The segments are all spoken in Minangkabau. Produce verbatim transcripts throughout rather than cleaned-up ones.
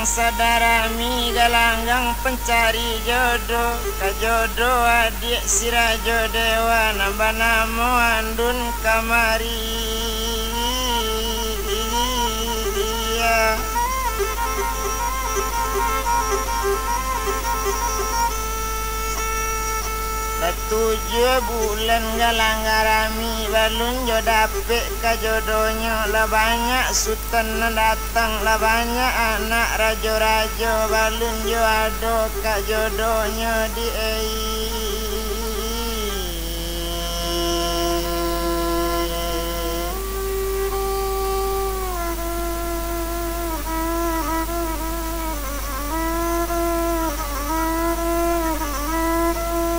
Sadarami galanggang pancari jodoh, ka jodoh adiak si Rajo Dewa nan banamo Andun Kamaria. Lah tujuah bulan galanggang rami, balun jo dapek ka jodohnyo, lah banyak sutan nan datang, lah banyak anak rajo-rajo, balun jo ado ka jodohnyo di ei.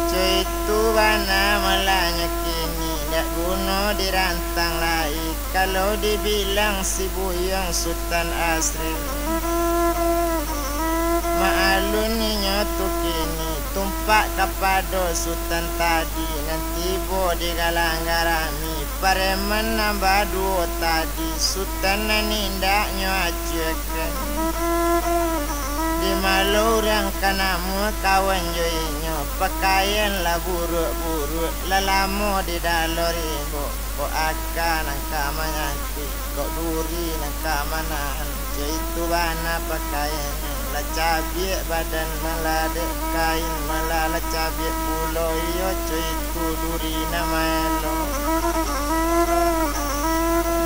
Co itu bana malanyo kini, dak guno dirantang lai. Kalau dibilang si buyuang Sutan Asri, maalun inyo tu kini, tumpak kapado Sutan tadi nan tibo di galanggang rami. Pareman nan baduo tadi, Sutan nan indak nyo acuakan. Di malo urang ka namuah kawan jo inyo, pakaian lah buruak-buruak, lah lamo di dalo rimbo, kok aka nan ka manyangkuik, kok duri nan ka manahan. Co itu bana pakaiannyo, lah cabiak badan, malah dek kain, malah lah cabiak pulo iyo, co itu duri nan maelo.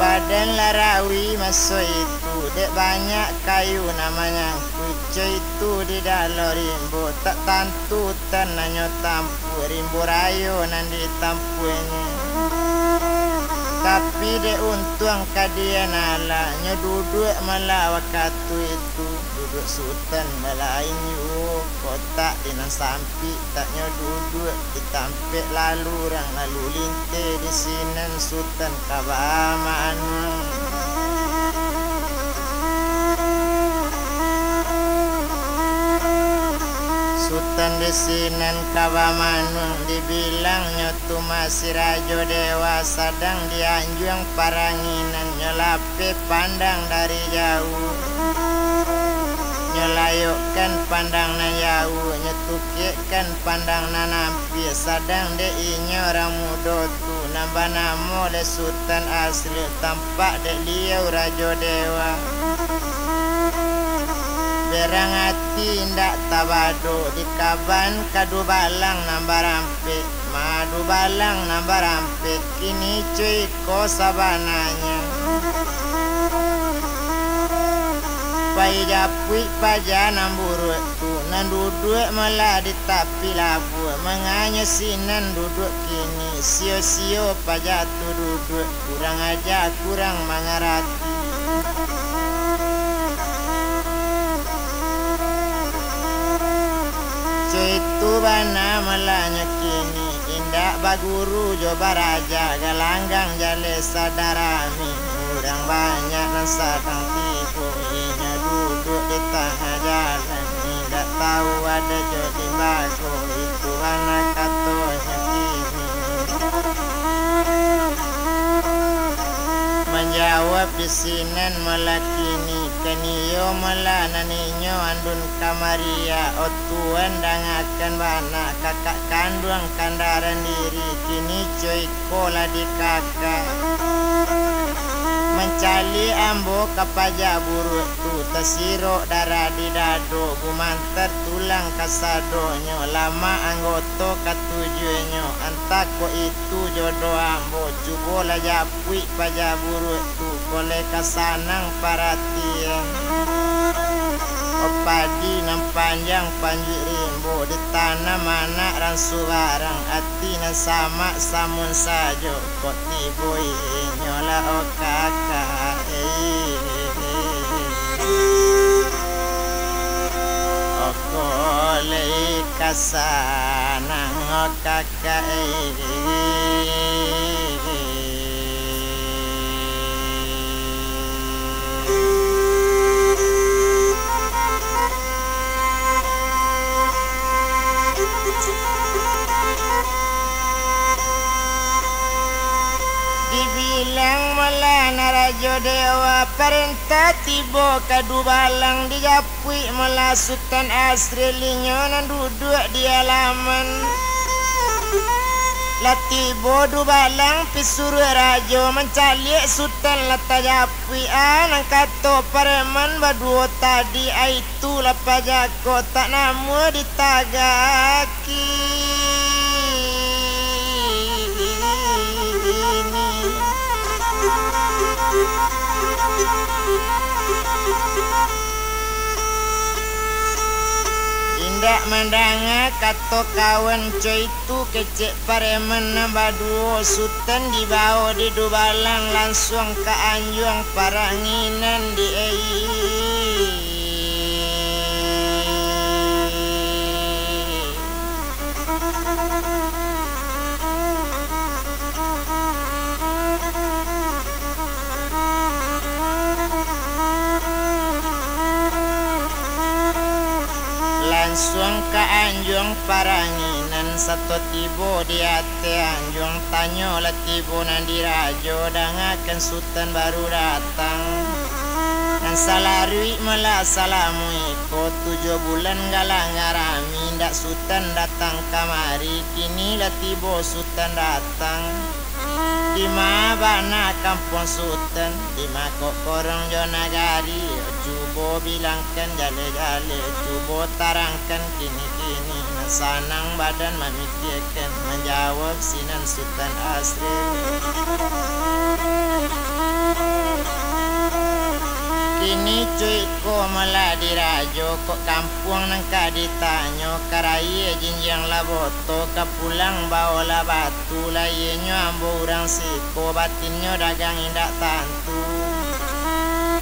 Badan lah rawi maso itu, dek banyak kayu nan manyangkuik, co itu di dalo rimbo, tak tantu tan nan nyo tampuah, rimbo rayo nan ditampuahnyo. Tapi dek untuang ka dian alah, nyo duduak malah wakatu itu, duduak Sutan balain juo, kotak di nan sampik, tak nyo duduak di tampek lalu urang, lalu linteh di sinan Sutan ka bamanuang. Sutan di sinan ka bamanuang, dibilangnyo tu masih rajo dewa, sadang di anjuang paranginan, nyo lapeh pandang dari jauah. Nyo layokkan pandang nan jauah, nyo tukekkan pandang nan ampia, sadang dek inyo urang mudo tu, nan banamo dek Sutan Asri, tampak dek liau rajo dewa. Berang ati indak tabado, dikaban ka dubalang nan barampek, ma dubalang nan barampek, kini co iko sabananyo. Pai japuik paja nan buruak tu, nan duduak malah di tapi labuah, manganyo sinan duduak kini, sio-sio paja tu duduak, kurang aja, kurang mangarati. Co itu bana malanyo kini, indak baguru jo baraja, galanggang jaleh sadarami, urang banyak nan sadang tibo, inyo duduak di tangah jalan. Indak tau ado jo limbago, itu bana katonyo kini. Manjawab di sinan malah kini, kan iyo malah nan inyo Andun Kamaria, o tuan dangakan bana, kakak kanduang kandaran diri, kini co iko lah dikaka. Mancaliak ambo ka paja buruak tu, tasirok darah di dado, gumantar tulang kasadonyo, lamak anggoto katujuahnyo, antah kok itu jodoh ambo, cubolah japuik paja buruak tu, kok lai ka sanang paratian. O padi nan panjang panjuik rimbo, ditanam anak ransu barang, ati nan samak samun sajo, kok tibo inyo lah, o kakak, eh. O kok lai ka sanang, o kakak, eh. Dibilang Malah nan Rajo Dewa parentah tibo ka Dubalang, dijapuik malah Sutan Asri, inyo nan duduak di alaman. Lah tibo Dubalang, pisuruah rajo mancaliak Sutan lah tajapuik, a, nan kato pareman baduo tadi, ai tu lah pajako tak namuah ditagaki. Indak mandanga kato kawan co itu, kecek pareman nan baduo, Sutan dibao di Dubalang, lansuang ka anjuang paranginan di ai. Lansuang ka anjuang paranginan, sato tibo di ateh anjuang, tanyo lah tibo nan dirajo, dangakan Sutan baru datang. Nan salaruik malah salamo iko, tujuah bulan galang garami, indak Sutan datang kamari, kini lah tibo Sutan datang. Dima bana kampuang Sutan, dima kok korong jo nagari, cubo bilangkan jaleh-jaleh, cubo tarangkan kini-kini, nan sanang badan mamikiakan, manjawab sinan Sutan Asri. Kini cuik ko malah dirajo, kok kampuang nan ka ditanyo, karayie jinjiang lah boto, ka pulang baolah batu, lahienyo ambo urang siko, batinnyo dagang indak tantu.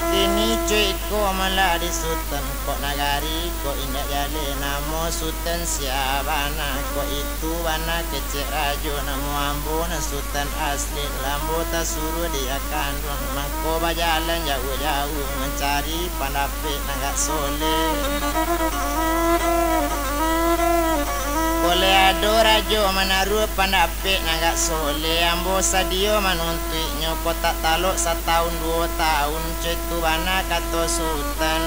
Kini cuik ko malah di Sutan, kok nagari kok indak jaleh, namo Sutan sia bana, kok itu bana kecek rajo, namo ambo nan Sutan Asri, lah ambo tasuruah di Akanduang, mangko bajalan jauah-jauah mancari pandapek nan agak soleh. Kok lai ado rajo manaruah pandapek nan agak soleh, ambo sadio manuntuiknyo, kok tak talok satahun duo tahun, co itu bana kato Sutan.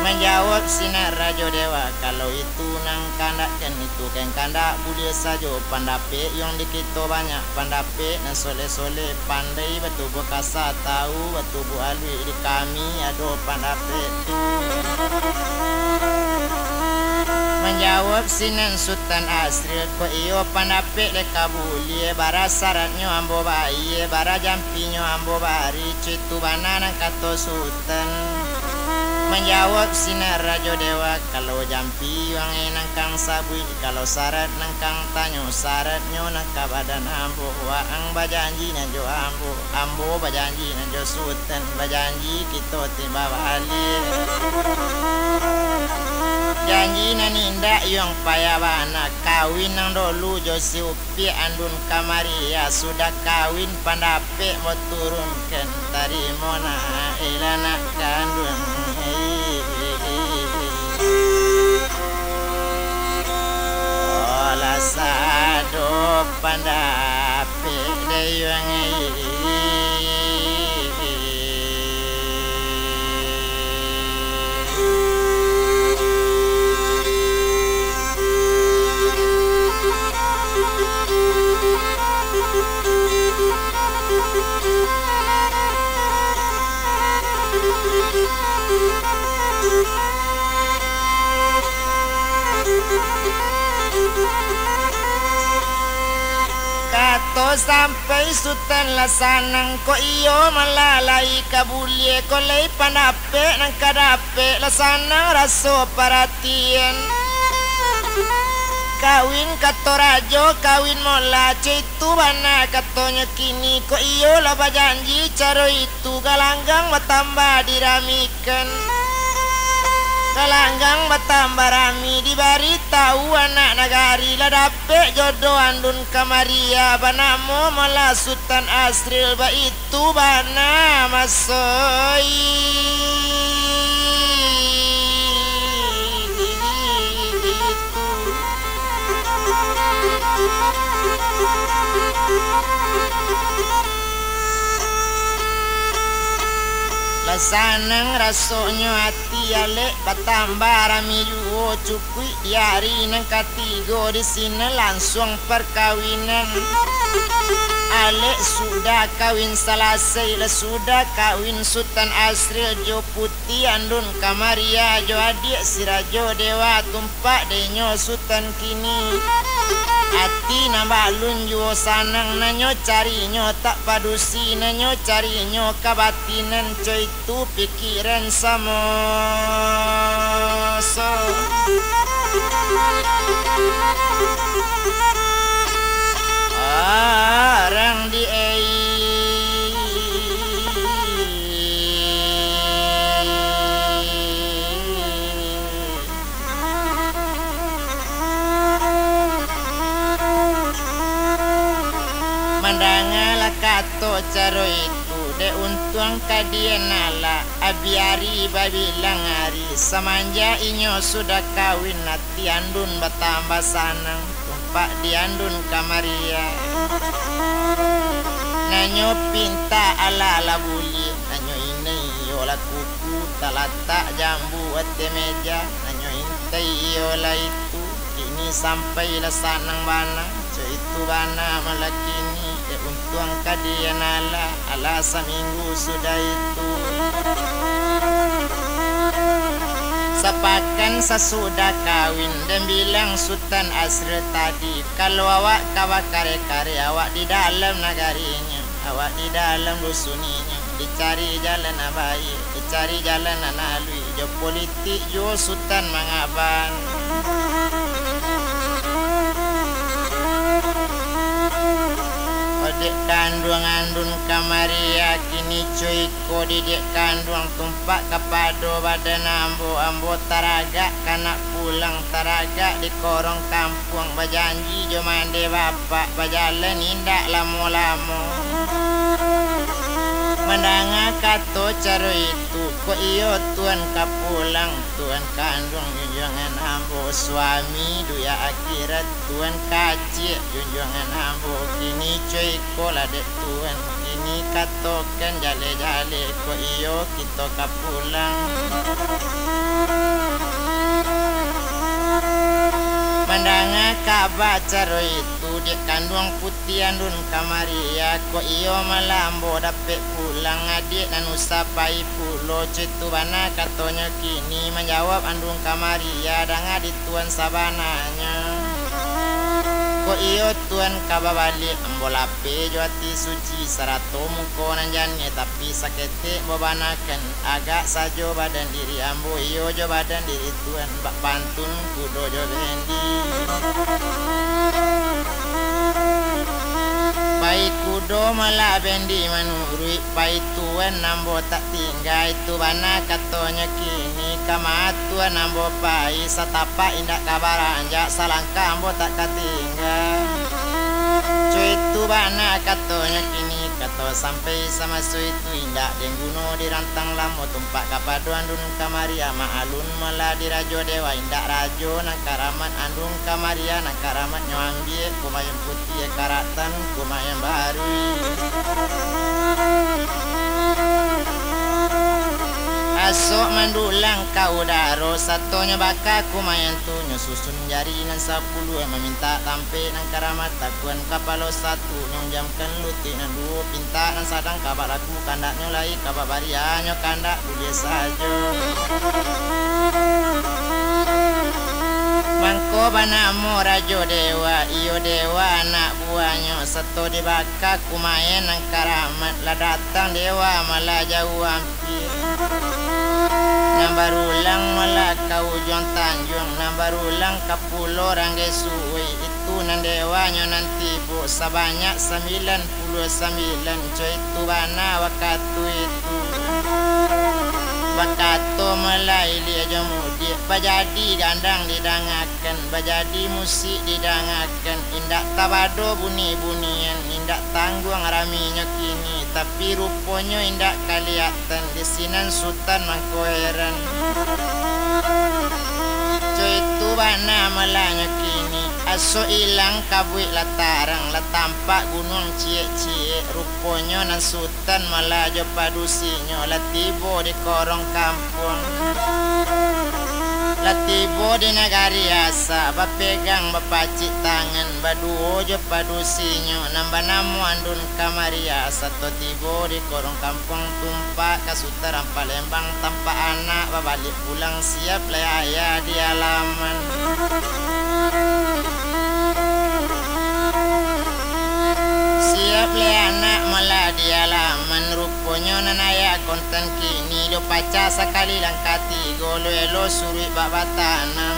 Manjawab sinan Rajo Dewa, kalau itu nan kandak kan itu kan kandak, buliah sajo pandapek yang di kito banyak, pandapek nan soleh-soleh, pandai batubuah kasa, tahu batubuah aluih, di kami ado pandapek tu. Manjawab sinan Sutan Asri, kok iyo pandapek lai ka buliah, bara saratnyo ambo bayia, bara jampinyo ambo bari, co itu bana nan kato Sutan. Manjawab sinan Rajo Dewa, kalau jampi wang e nan kang sabuik, kalau sarat nan kang tanyo, saratnyo nan ka badan ambo, waang bajanji nan jo ambo, ambo bajanji nan jo Sutan, bajanji kito timbal baliak. Janji nan indak yuang payah bana, kawin nan dolu jo si Upiak Andun Kamaria, sudah kawin pandapek mo turunkan, tarimo nak, ilah nak kanduang. Olah sado pandapek dayuang. Kato sampai Sutan lah sanang, kok iyo malah lai ka buliah, kok lai pandapek nan ka dapek, lah sanang raso paratian. Kawin kato rajo, kawin molah, co itu bana katonyo kini, kok iyo lah bajanji caro itu, galanggang batambah diramikan. Galanggang batambah rami, dibaritahu anak nagari, lah dapek jodoh Andun Kamaria, banamo malah Sutan Asril, baitu bana maso itu. Sanang rasonyo ati alek, batambah rami juo cukuik. Di ari nan katigo di sinan lansuang parkawinan. Alek sudah kawin salasai, lah sudah kawin Sutan Asril jo Puti Andun Kamaria jo adiak si Rajo Dewa Tumpak, dek nyo Sutan kini. Ati nan balun juo sanang, nan nyo carinyo tak padusi, nan nyo carinyo kabatinan, co itu pikiran samoso. Arang di ei. Mandangalah kato caro itu, dek untuang kadian alah, abiari babilang ari, samanjak inyo sudah kawin, ati Andun batambah sanang, tumpak di Andun Kamaria. Nan nyo pintak alah lah buliah, nan nyo inai iyolah kuku, talatak jambu ateh meja, nan nyo intai iyolah itu, kini sampai lah sanang bana, co itu bana malah kini, dek untuang kadian alah, alah saminggu sudah itu. Sapakan sasudah kawin, den bilang Sutan Asril tadi, kalau awak ka bakare-kare, awak di dalam nagarinyo, awak di dalam dusun inyo, dicari jalan nan baiak, dicari jalan nan aluih, jo politik juo Sutan mangaban. Dek kanduang Andun Kamaria, kini co iko di dek kanduang tumpak kapado badan ambo, ambo taragak ka nak pulang, taragak di korong kampuang, bajanji jo mandeh bapak, bajalan indak lamo-lamo. Mandanga kato caro itu, kok iyo Tuan ka pulang, Tuan kanduang junjuangan ambo, suami dunia akhirat Tuan kaciak junjuangan ambo, kini co iko lah dek Tuan, kini katokan jaleh-jaleh, kok iyo kito ka pulang. Mandanga kaba caro itu, dek kanduang Puti Andun Kamaria, kok iyo malah ambo dapek pulang, adiak nan usah pai pulo, co itu bana katonyo kini, manjawab Andun Kamaria, danga di Tuan sabananyo. Kok iyo Tuan ka babaliak, ambo lapeh jo ati suci, sarato muko nan janiah, tapi saketek ambo banakan, agak sajo badan diri ambo, iyo jo badan diri Tuan, bak pantun kudo jo bendi. Pai kudo malah bendi manuruik, pai Tuan ambo tak tingga, itu bana katonyo kini, ka ma Tuan ambo pai, satapak indak ka baranjak, salangkah ambo tak ka tingga. Co itu bana katonyo kini, kato sampai samaso itu indak den guno dirantang lamo, tumpak kapado Andun Kamaria, maklum malah di Rajo Dewa, indak rajo nan karamat, Andun Kamaria nan karamat, nyo ambiak kumayan puti karatan, kumayan baruih. Asok mandulang ka udaro, satonyo baka kumayan tu, nyo susun jari nan sapuluah, mamintak tampek nan karamat, takuan kapalo satu, nyo unjamkan lutuik nan duo, pintak nan sadang ka bak laku, kandaknyo lai ka bak bariahnyo, kandak buliah sajo. Mangko banamo Rajo Dewa, iyo Dewa anak buahnyo, sato dibaka kumayan nan karamat, lah datang Dewa malah jauah ampia. Nan barulang malah ka ujuang tanjuang, nan barulang ka Pulo Ranggai Suwai, itu nan Dewanyo nan tibo sabanyak sambilan puluah sambilan, co itu bana wakatu itu. Bakato malah ilia jo mudiak, bajadi gandang didangakan, bajadi musik didangakan, indak tabado buni-bunian, indak tangguang raminyo kini, tapi ruponyo indak kaliatan, di sinan Sutan mangko heran. Co itu bana malah nyo kini, Raso ilang kabuik lah tarang, lah tampak gunuang ciek-ciek, ruponyo nan Sutan malah jo padusinyo lah tibo di korong kampuang. Lah tibo di nagari asak, bapegang bapacik tangan, baduo jo padusinyo nan banamo Andun Kamariak, sato tibo di korong kampuang tumpak ka Sutan Palembang, tampak anak babaliak pulang, siap lai ayah di alaman. Siap lai anak malah di alaman, ruponyo nan ayah kontan kini, dio pacah sakali langkah tigo, lo elo suruik bak batanam.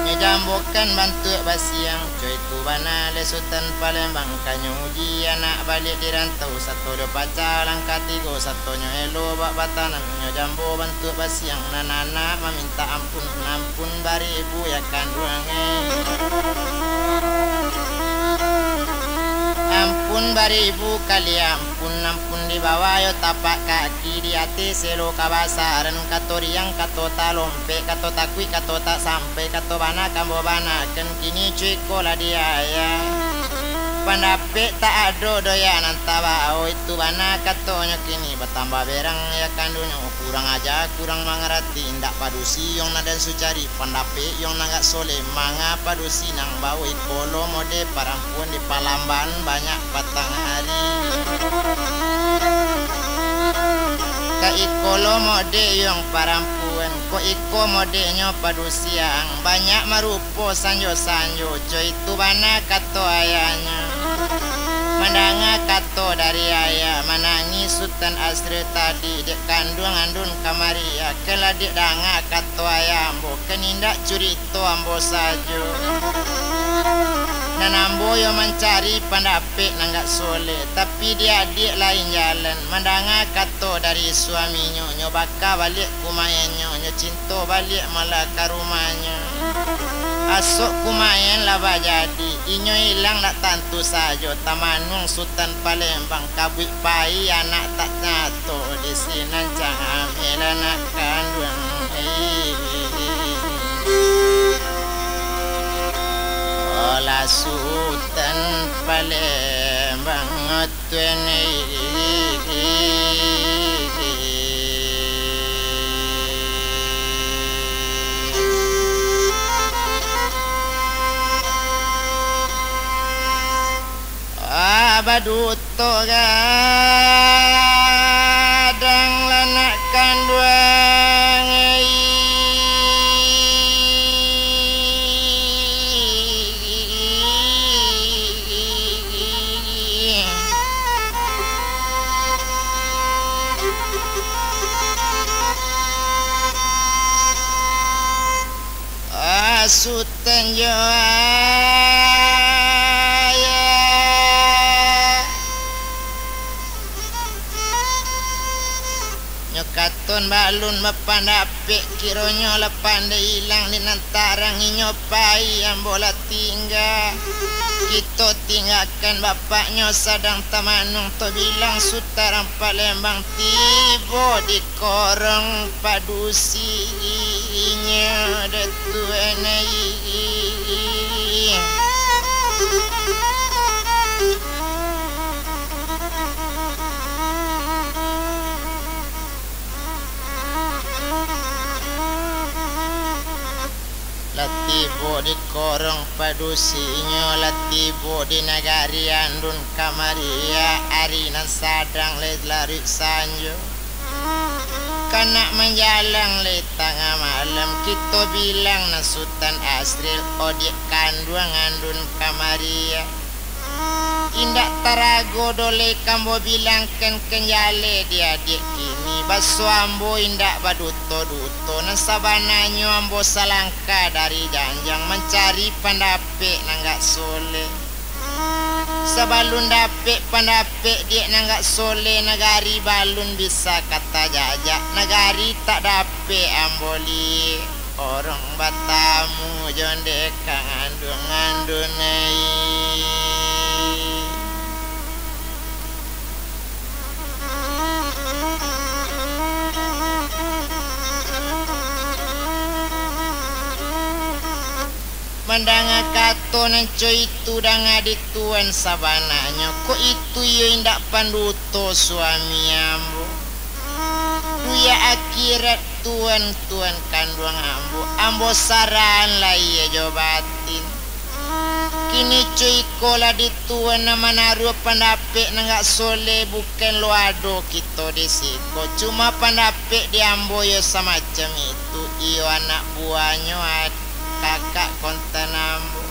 Nyo jambokan bantuak basiang, co itu bana lai Sutan Palembang, kanyo uji anak baliak di rantau, sato dio pacah langkah tigo, satonyo elo bak batanam, nyo jambo bantuak basiang, nan anak mamintak ampun, ampun baribu ya kanduang, eh. Ampun baribu kali ampun, ampun di bawah yo tapak kaki, di ateh selo kabasaran, kato riang, kato talompek, kato takuik, kato tak sampai, kato bana kambo banakan, kini cuko lah di ayah. Pandapek tak ado doh ya nan tabao, itu bana katonyo kini batambah berang ya kanduangnyo, kurang aja, kurang mangarati, indak padusi yong nan den sucari, pandapek yong nan agak soleh, manga padusi nan bao iko lo mode parampuan di palamban banyak patang hari. Ka iko lo mode yong parampuan, ko iko modenyo padusi ang, banyak marupo sanjo-sanjo, co itu bana kato ayahnyo. Mandanga kato dari ayah, manangih Sutan Asri tadi, dek kanduang Andun Kamariak, keladik danga kato ayah ambo, kan indak curito ambo sajo. Nan ambo yo mancari pandapek nan agak soleh, tapi di adiak lain jalan, mandanga kato dari suaminyo, nyo baka baliak kumaennyo, nyo cinto baliak malah ka rumahnyo. Asok kumaen lah bajadi, inyo ilang nak tantu sajo, tamanuang Sutan Palembang, kabuik pai anak tak nyato, di sinan cangam ilang nak kanduang. Olah Sutan Palembang. Ah, baduto gadang lah nak kanduang. Ah, Sutan jo ayah. Nyo katon balun bapandak pek, kironyo lah pandai ilang di nan tarang, inyo pai, ambo lah tingga. Kito tinggakan bapaknyo sadang tamanuang, tabilang Sutan Palembang tibo di korong padusinyo, Datuak Nai. Lah tibo di korong padusinyo, lah tibo di nagari Andun Kamariak, ari nan sadang lai laruik sanjo. Ka nak manjalang lai tangah malam, kito bilang nan Sutan Asri, odiak kanduang Andun Kamariak. Indak tarago doh lai ka ambo bilangkan, kan jaleh di adiak kini. Baso ambo indak baduto-duto, nan sabananyo ambo salangkah dari janjang mancari pandapek nan agak soleh. Sabalun dapek pandapek diak nan agak soleh, nagari balun bisa ka tajajak, nagari tak dapek ambo liek. Orang batamu jo ndeh kanduang-kanduang ai. Mandanga kato nan co itu danga di tuan sabananyo, kok itu iyo indak panduto suami ambo. Duya akhirat tuan, tuan kanduang ambo, ambo sarahan lahia jo batin. Kini co iko lah di tuan nan manaruah pandapek nan gak soleh, bukan lo ado kito di siko. Cuma pandapek di ambo yo samacam itu, iyo anak buahnyo ad-, kakak kontan ambo.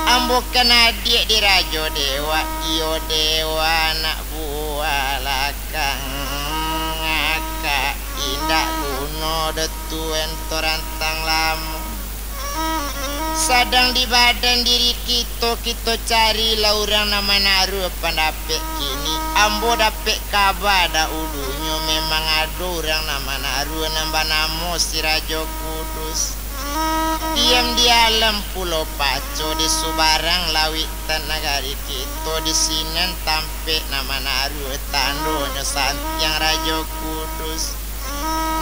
Ambo kan adiak di Rajo Dewa, iyo Dewa anak buah lakang akak, indak guno doh tuan torantang lamo. Sadang di badan diri kito, kito carilah urang nan manaruah pandapek kini. Ambo dapek kaba dahulunyo, memang ado urang nan manaruah nan banamo si Rajo Kudus. Diam di alam Pulau Paco, di subarang lauik tan nagari kito, di sinan tampek nan manaruah tandonyo santiang Rajo Kudus.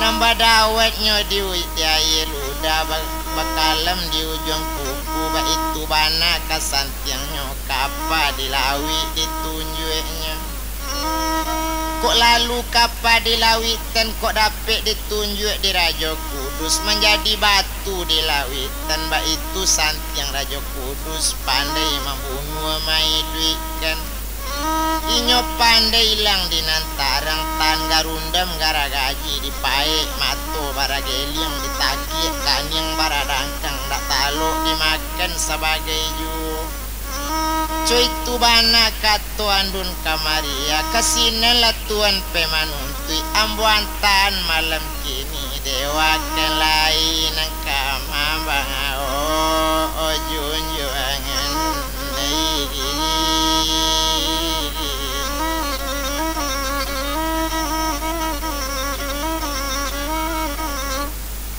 Nan badawatnyo di uik di aia ludah, ba-, bakalam di ujuang kuku, baitu bana ka santiangnyo, kapa di lauik ditunjuaknyo. Kok lalu kapa di lauik tan, kok dapek ditunjuak di Rajo Kudus, manjadi batu di lauik tan, baitu santiang Rajo Kudus, pandai mambunuah, maiduikkan. Inyo pandai ilang di nan tarang, tan garundam garagaji, dipaek mato barageliang, ditakiak kaniang baradangkang, dak talok dimakan sabagai juo. Co itu bana kato andun kamari, a, ka sinan lah tuan pai manuntuik, ambo antaan malam kini, dewa kan lai nan ka mambangao, o junjuangan.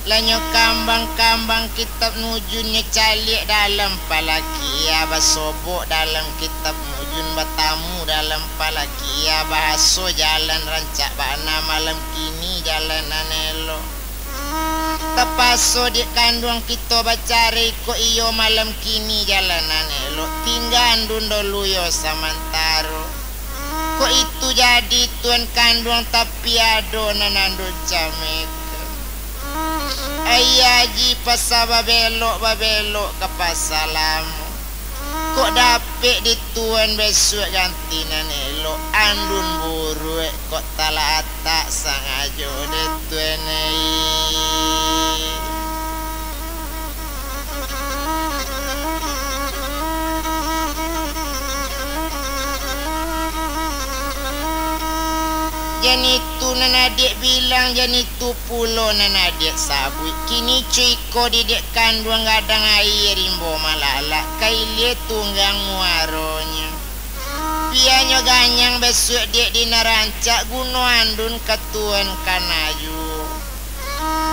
Lah nyo kambang-kambang kitab nujun, nyo caliak dalam palakia, basobok dalam kitab nujun, batamu dalam palakia, bahaso jalan rancak bana, malam kini jalan nan elok. Tapaso diak kanduang kito bacarai, kok iyo malam kini jalan nan elok, tingga andun dolu yo samantaro. Kok itu jadi tuan kanduang, tapi ado nan andun camekan. Aia Aji pasa babelok, babelok ka pasa lamo. Kok dapek di tuan bisuak ganti nan elok, andun buruak kok talatak sangajo dek tuan ai. Jan itu nan adiak bilang, jan itu pulo nan adiak sabuik. Kini co iko didiak kanduang gadang aia rimbo malalak, ka ilia tunggang muaronyo. Bianyo ganyang bisuak diak di nan rancak, guno andun ka tuan kana juo.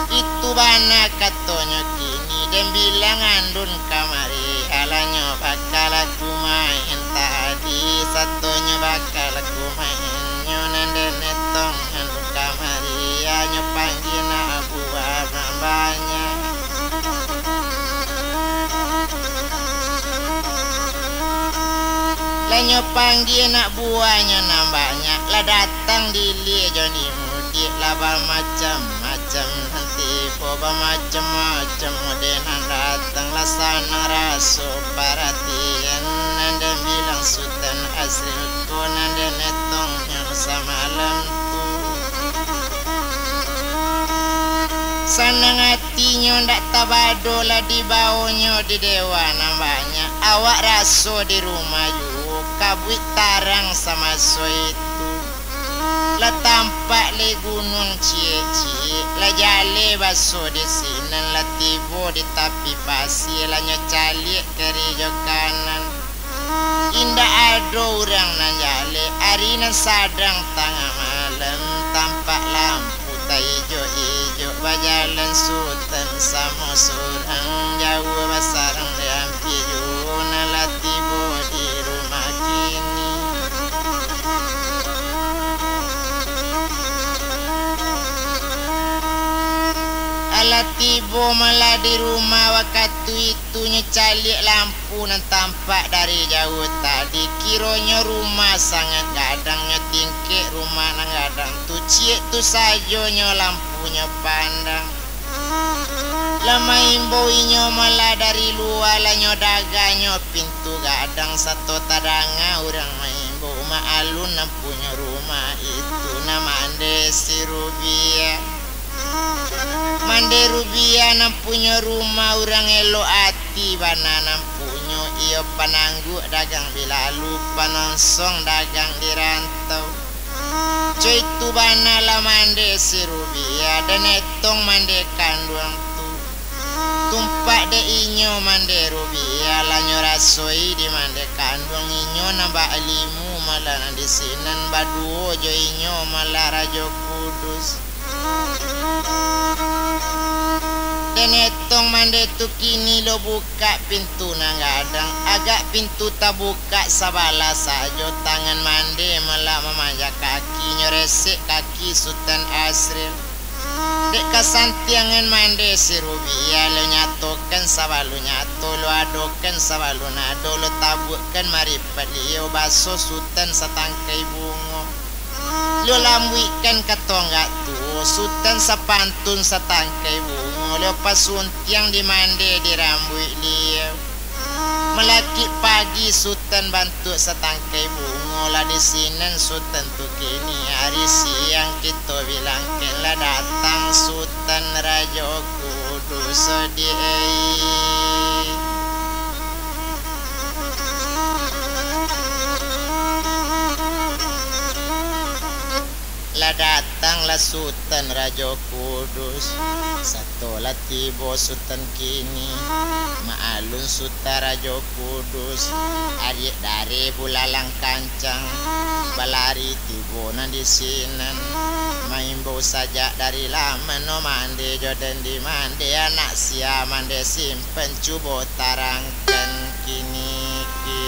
Itu bana katonyo kini, den bilang andun kamari, alanyo bakal aku main tadi, satonyo bakal aku main nyo nan den etong andun kamari, anyo panggia nak buah nan banyak. Lah nyo panggia nak buahnyo nan banyak, lah datang di ilia jo di mudiak, lah bamacam-macam nan tibo, bamacam-macam mode nan datang, lah sanang raso paratian, nan den bilang Sutan Asri ko, nan den etong nyo samalam tu. Sanang atinyo ndak tabado lah dibaonyo di dewa nan banyak, awak raso di rumah juo, kabuik tarang samaso itu. Lah tampak lai gunuang ciek-ciek, lah jaleh baso di sinan, lah tibo di tapi pasia, lah nyo caliak kiri jo kanan. Indak ado urang nan jaleh, ari nan sadang tangah malam, tampak lampu taijo-ijo, bajalan Sutan samo surang, jauah basarang di ampia juo, nan lah tibo di rumah kini. Alah tibo malah di rumah wakatu Itu nyo caliak lampu nan tampak dari jauah tadi, kironyo rumah sangaik gadang, nyo tingkek rumah nan gadang tu, ciek tu sajo nyo lampunyo pandang. Lah maimbau inyo malah dari lua, lah nyo daganyo pintu gadang, sato tadanga urang maimbau, Mak Alun nan punyo rumah itu, nan mande si Rubiah. Mande Rubiah nan punyo rumah urang elok ati bana nan punyo, iyo panangguak dagang bilalu, panonsong dagang di rantau. Co itu bana lah mande si Rubiah, den etong mande kanduang tu. Tumpak dek inyo mande Rubiah, lah nyo rasoi di mande kanduang inyo nan baalimu malah nan di sinan, baduo jo inyo malah Rajo Kudus. Den etong mande tu kini lo bukak pintu nan gadang, agak pintu tabukak sabalah sajo, tangan mande malah mamanja kaki, nyo resek kaki Sutan Asril. Dek kasantiangan mande si Rubiah, lo nyatokan sabalun nyato, lo adokan sabalun ado, lo tabuakkan maripat liau, baso Sutan satangkai bungo. Lo lambuikkan kato anggak tuo, Sutan sapantun satangkai bungo, lo pasuntiang di mande di rambuik liau. Malakik pagi Sutan bantuak satangkai bungo, lah di sinan Sutan tu kini, ari siang kito bilangkan lah datang Sutan Rajo Kudus di ai. Lah datang lah Sutan Rajo Kudus, sato lah tibo Sutan kini, Mak Alun Sutan Rajo Kudus, ariak dareh bulalang kancang, balari tibo nan di sinan, maimbau sajak dari laman no mande jo den di mande, anak sia mande simpan, cubo tarangkan kiniki.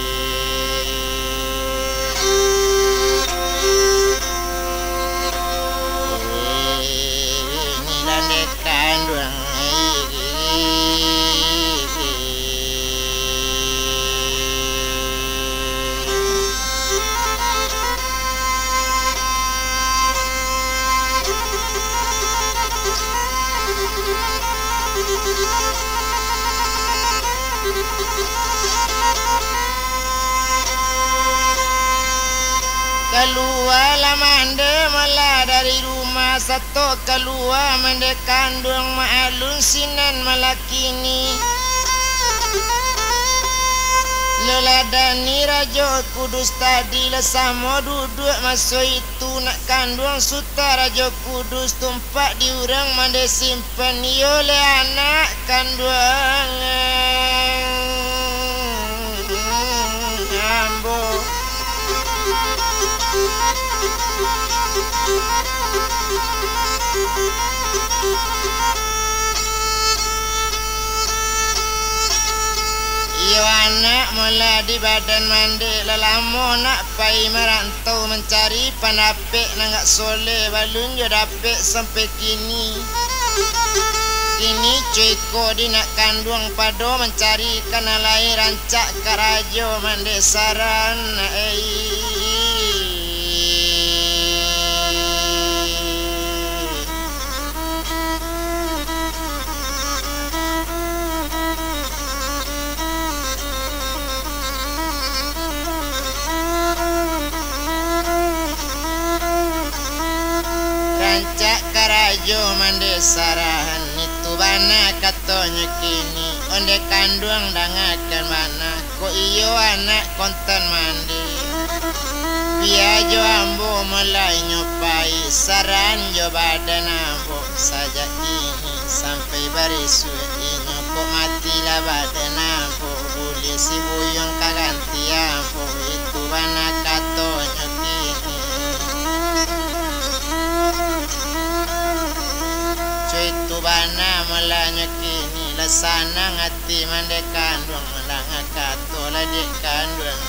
Ini lah den kanduang. Kalualah mande malah dari rumah, sato kalua mande kanduang, Mak Alun sinan malah kini. Lo lah dani Rajo Kudus tadi, lah samo duduak maso itu nak kanduang Sutan Rajo Kudus, tumpak di urang mande simpan iyo leh anak kanduang ambo. Iyo anak, molah di badan mande, lah lamo nak pai marantau mancari pandapek nan agak soleh, balun jo dapek sampai kini. Kini co iko di nak kanduang pado mancari ka nan lain, rancak karajo mande saran, ai. Rancak karajo mande sarahan, itu bana katonyo kini. Onde kanduang dangakan bana, kok iyo anak kontan mande. Bia jo ambo mulai nyo pai, saran jo badan ambo sajak kini sampai barisuak inyo, kok matilah badan ambo, buliah si buyuang ka ganti ambo, itu bana katonyo kini. Co itu bana mulanyo kini, lah sanang ati mande kanduang, mandanga kato lah dek kanduang.